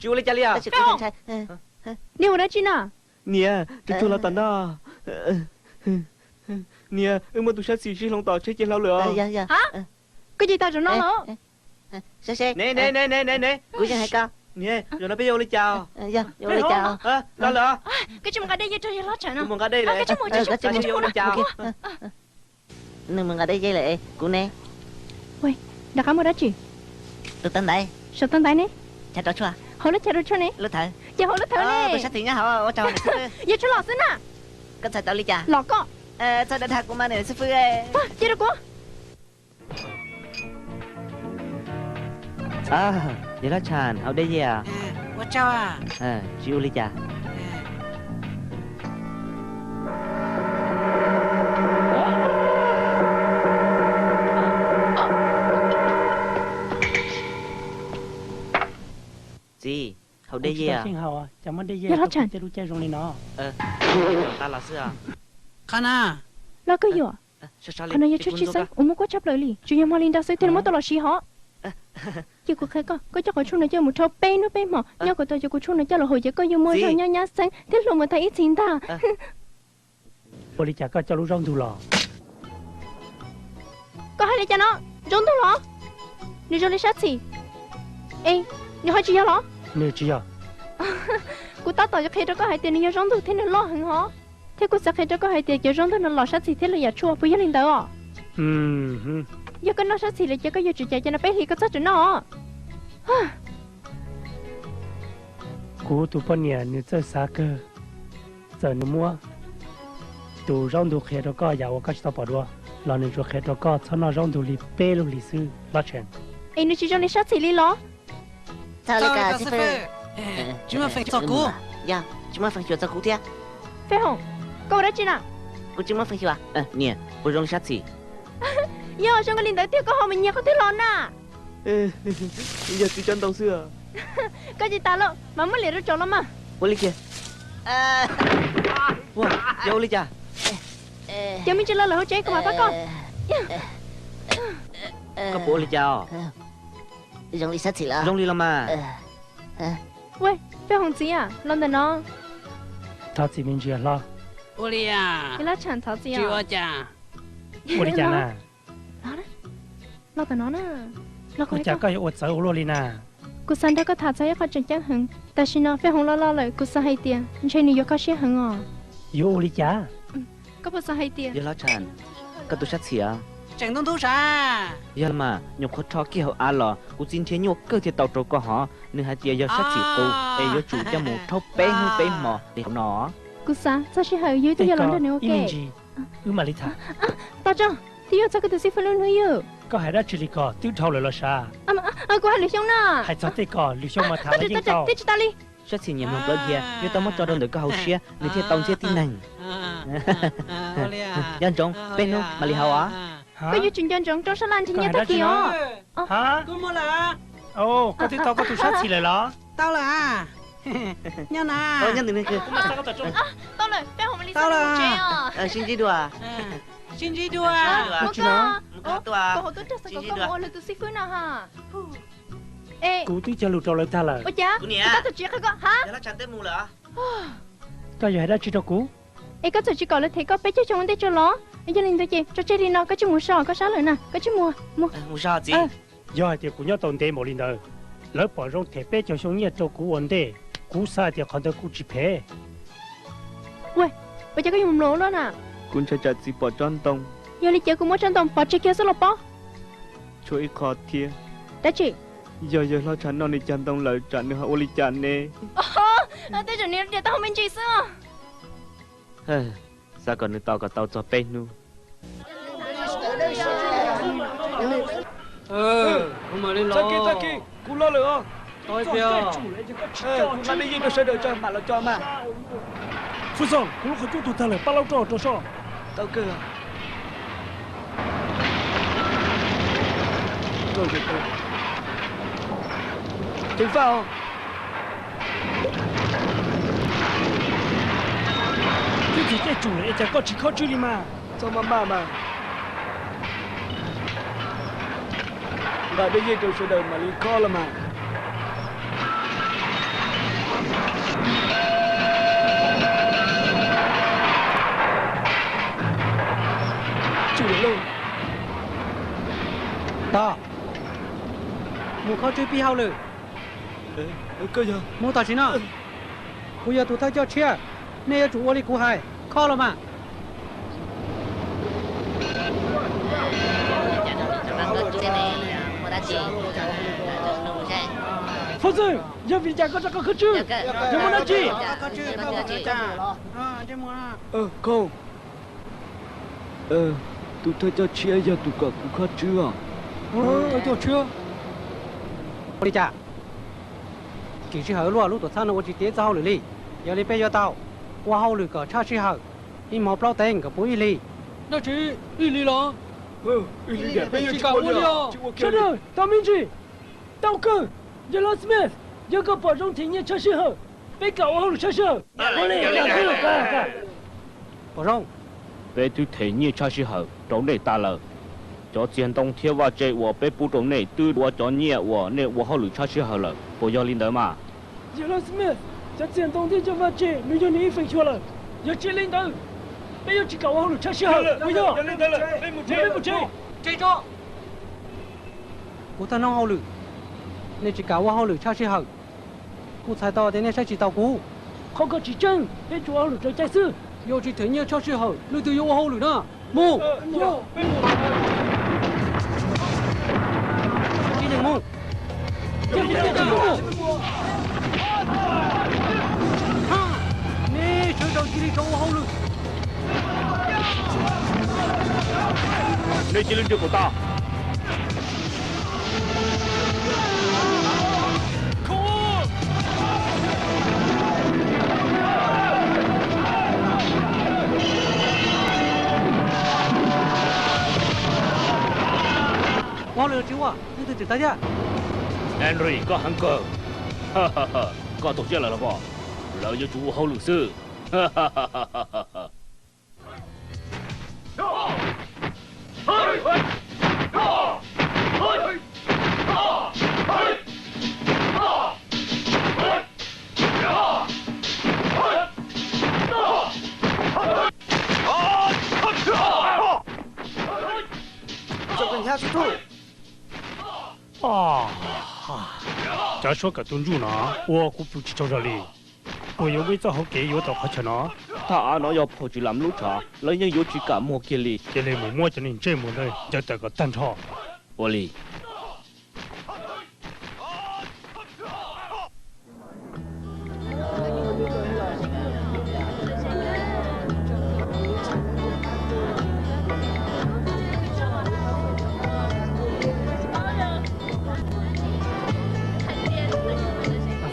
Tsis ua li cas li os. Nej ua dab tsi na? Niam, tsuag tsuag los tom no. Niam, wb muaj tus sab txhim sib hloov tom tsheb ces hlau lawm os. Koj ces tas zaum no los. Ne ne ne ne ne. Kuv yeej hais koj. Niam, zaum no peb yuav ua li cas? Los lawm os. Koj tsis mus nqa dej, kuv mus nqa dej lawm. Koj tsis mus, koj tsis mus, yuav ua li cas? Nws mus nqa dej lawm, kuv ne? Rov qab mus dab tsi? Tus taw ntaiv. Saum taw ntaiv ne? Chav rau tshuaj. Hauv lub chav rau tshuaj ne? Lub thawv. Ces hauv lub thawv ne? Tus sab txhim nyob hauv, ua tsaug niam xib fwb. Yog tshuaj los xwb na. Koj txhais tau li cas? Los koj. Txhob dag dag kuv mas niam xib fwb. Cia rau kuv. Yawg Hlob Tsham, hau dej yeej. Ua tsaug. Tsis ua li cas. Txiv, hau dej yeej. Yawg Hlob Tsham, zoo li no. Qhov no yog tshuaj tshib xeeb uas muaj kuab tshaj plaws li, tsuas yog hmo li ntawd xwb thiaj li muab tau los siv hov. Ces kuv qhia koj, koj coj qhov tshuaj no coj mus rhau peb hnub peb hmo, nyob kom tau cov kua tshuaj no coj los haus ces koj yuav muaj zog nyob nyab xeeb thiab hluas mus tag ib txhis ntag. Ua li cas koj coj lub zaub ntug los? Koj hais li cas no? Zaub ntug los? Nws zoo li sab txhim. Es nws ho tsis yog los? Nws tsis yog. Kuv tab tom qhia rau koj hais tias nws yog zaub ntug thiab nws loj heev hov, thiab kuv xav qhia rau koj hais tias cov zaub ntug no los sab txhim thiab lwm yam tshuaj, puas yog li ntawd os? Yog koj noj sab txhim lawm ces koj yuav tsum cais cov no peb hlis koj txhob tsam noj os. Kuv tus poj niam nws txawj xav kawg, txawm nws muab tus zaub ntug qhia rau koj yam uas koj tsis tau pom dua los nws tsuas qhia rau koj txhob noj zaub ntug li peb lub hlis xwb, Hlob Tsham. Es nws tsis zoo li sab txhim li los? Txhob li cas xib fwb. Tsis muaj feem xyuam txog kuv. Yog tsis muaj feem xyuam txog kuv thiab. Fej Hoom, koj ua dab tsi na? Kuv tsis muaj feem xyuam. Niam, puas zoo li sab txhim? Yog zoo li ntawd tiag koj ho mus nyiag qhov twg los na? Yog txiv tsob ntoo xwb. Koj tsis tas lawm mas muab liam rau tso los mas. Ua li kiag. Yog ua li cas? Cov me ntsis los lawm hauv tsev, kuv mam pab koj. Koj puas ua li cas os? Zoo li sab txhim los? Zoo li los mas. Ua, Fej Hoom txiv, los ntawm no. Thov txim me ntsis hlob. Ua li cas? Ua li cas na? Los tom no na. Ua cas koj yuav ua txawv ua luaj li na? Kuv xav nrog koj tham txog ib qho tseem ceeb heev. Tam sim no Fej Hoom los los lawm, kuv xav hais tias ntshe nws yuav kho siab heev os. Yuav ua li cas? Koj puas xav hais tias... Yawg Hlob Tsham, koj tus sab txhim tseem ntub ntub sav. Yog mas, nyuam qhuav rho kiag hauv av los kuv txiv nrhiav nyuaj kawg thiaj tau rau koj hov. Nws hais tias yog sab txhim qus es yuav tsum coj mus rhaub peb hnub peb hmo li hauv no. Kuv xav txog sij hawm yus twb yuav los nrog nws ua ke. Wb mam li tham. Tos tso, twb yuav txog koj tus xib fwb lub hnub yug. Koj hais dab tsi li ko, twb dhau lawm los sav? Kuv hais lwm xyoo na. Hais txog tej ko lwm xyoo mas tham los yeej tau. Twb tsis tau li. Sab txhim nyiam mloog plawv dhia, yuav tau muab tso rau ntawm koj hauv siab nws thiaj tau ntxiab tib neeg. Nco ntsoov, peb hnub mam li haus os. Koj yuav tsum nco ntsoov rau sab laj nrhiav nyiaj tag kis os. Koj twb tau koj tus sab txhim lawm los? Tau lawm. Nyob na. Tau lawm, peb hauv mam li tau lawm. Sib ntsib dua. Sib ntsib dua. Mus koj. Mus koj tuaj. Kuv hauv tuaj txog kom koj mus ua lawv tus xib fwb no ha. Kuv twb cog lus rau lawv tag lawm. Ua cas? Kuv niam, koj txawm tsis qhia koj ha? Yawg Hlob Tsham twb mus lawm. Koj yuav hais dab tsi rau kuv? Es koj txawm tsis kom lawv them koj peb caug xyoo ua ntej tso los? Yog li ntawd ces tso tseg li no, koj tsij mus so koj sab lawm na, koj tsij mus. Mus so txiv. Yog hais tias kuv nyob tau ntev npaum li ntawd, lawv pom zoo them peb caug xyoo nyiaj rau kuv ua ntej, kuv xav hais tias qhov ntawd kuj tsis phem. Ua, ua cas koj yuav mloog luaj na? Kuv ntshai tsam txiv pom tsob ntoo. Yog li ces kuv muab tsob ntoo pov tseg kiag xwb los pob. Tshuav ib qho thiab. Dab tsi? Yog yawg Hlob Tsham noj nws cag ntoo lawm tsam nws ho ua li cas ne? Tej zaum nws diam tau hauv me ntsis xwb. Xav kom nws tos kom tau txog peb hnub. Tag kis, tag kis, kuv los lawm os. Kuv nqa dej yeej rau sawv daws tso mam los tso mas. Fwj Xyooj, kuv lub qhov cub tuag tag lawm, pab laub roj rau soj. Tau kawg. Ceev faj os. Twb txiv tej tsum lawm es cas koj tsis khob tswb li mas? Txhob maj maj mas. Nqa dej yeej rau sawv daws mam li khob los mas. Khob tswb pib hauj lwm. Mus tam sim no. Kuv yog tus thawj coj tshiab, nej yuav tsum ua li kuv hais, khob los mas. Foob Xwm, yog vim li cas koj rov qab khob tswb? Yog muaj dab tsi? Tus thawj coj tshiab yog tus kom kuv khob tswb os. Coj tshiab. Ua li cas? Tsim sij hawm luaj, lub tuam txhab no ua tsis tiav txoj hauj lwm li. Yog li peb yuav tau ua hauj lwm kom tshaj sij hawm, ib hmos plaub teev kom puv ib hlis. Dab tsi ib hlis los? Tsis kam ua li os. Sawv daws tau me ntsis, tau kawg. Yawg Lawv Smith, yog koj pom zoo them nyiaj tshaj sij hawm, peb kam ua hauj lwm tshaj sij hawm. Pom zoo, peb twb them nyiaj tshaj sij hawm rau nej tas lawm. Cov txiag ntoo thiab vaj tse uas peb pub rau nej twb ua cov nyiaj uas nej ua hauj lwm tshaj sij hawm lawm, puas yog li ntawd mas? Yawg Lawv Smith, cov txiag ntoo thiab cov vaj tse nws yog nws ib feem xyuam lawm. Yog tsis li ntawd, peb yuav tsis kam ua hauj lwm tshaj sij hawm, puas yog? Kuv thaj noob hauj lwm, nej tsis kam ua hauj lwm tshaj sij hawm, kuj txhais tau tias nej saib tsis taus kuv. Qhov ko tsis tseeb, peb tsuas ua hauj lwm raws cai xwb. Yog tsis them nyiaj tshaj sij hawm, leej twg yuav ua hauj lwm na? Mus! Sawv tsis lees mus! Nej sawv daws cia li rov ua hauj lwm! Nej cia li nrhiav kom tas! Ua hauj lwm los tsis ua, leej twg tseem tag thiab? Henry, koj heev kawg. Koj tau siab lawm los mas? Lawv yuav tsum ua hauj lwm xwb. Cov suab kawm tu ntsuj no ua kuv pw tsis tsaug zog li. Puas yuav muaj ib txoj hauv kev yuav tau qhov chaw no? Thaj av no yog phau Tsis Lam lub tshav, lawv yeej yuav tsis kam muag kiag li. Cia li mus muab cov neeg ntsej muag ntawd ncaws tawm kom tag nrho. Ua li.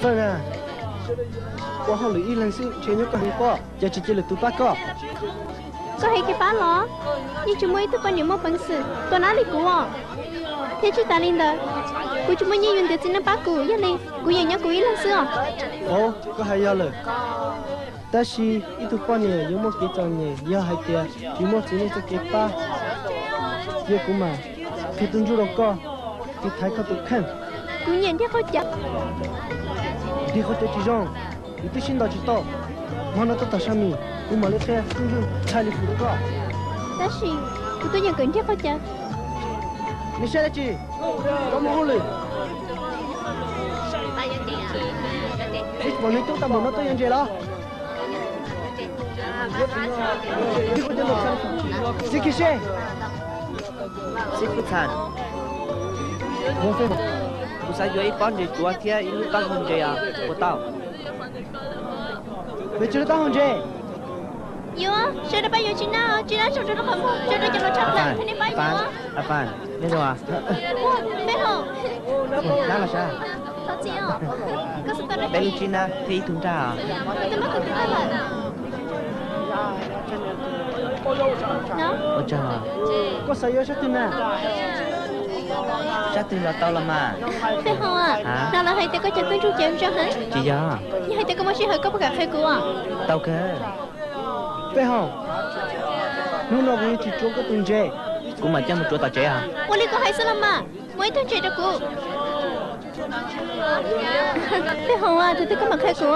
Fawj na, ua hauj lwm ib leeg xwb ntshe nyob koj heev pob, cas tsis cia lwm tus pab koj? Koj hais kev pab los? Yeej tsis muaj ib tug poj niam muaj peev xwm tua nab li kuv os. Thiab tsis tas li ntawd, kuv tsis muaj nyiaj yuav ntiav txiv neej pab kuv, yog li kuv yeem nyob kuv ib leeg xwb os. Au, koj hais yog lawm. Tab sis ib tug poj niam yuav muaj kev txom nyem yog hais tias tsis muaj txiv neej txoj kev pab. Cia kuv mam qhia tus ntsuj rau koj, tus thaiv koj tus kheej. Kuv nyiam nrig qhov cawv. Nrig qhov cawv tsis zoo, kuv twb sib ntaus tsis tau. Hmo no tab tom sab mis, kuv mam li qhia tus ntsuj tshaj li kuv rau koj. Tab sis kuv twb yeem kawm nrig qhov cawv. Nej saib dab tsi? Rov mus hauj lwm. Ib pom neeg coob tag npaum no tuaj yuav ntses los? Xib Kis Sej, Xib Kis Txhas, kuv xav yuav ib pob ntses cuav thiab ib lub taub hau ntses os, puas tau? Yuav tsis lub taub hau ntses? Yuav, sawv daws pab yuav tsis nab, tsis nab zoo rau lub qhov muag, zoo rau cov laus tshaj plaws, thiab nej pab yuav. Peb hau. Peb lub tsib nab thiab ib tug nraj. Ua tsaug. Koj xav yuav sab twg na? Sab twg los tau los mas. Peb hau, no lawv hais tias koj cov tub ntsuj ces zoo heev. Tsis yog. Yog hais tias koj muaj sij hawm koj puas kam qhia kuv? Tau kawg. Peb hau, hnub no kuv yuav tsis tsuav koj tus ntses. Kuv mam coj mus tsuav tom tsev os. Ua li koj hais xwb los mas. Muab ib tug ntses rau kuv. Peb hau, tus twg koj mam qhia kuv.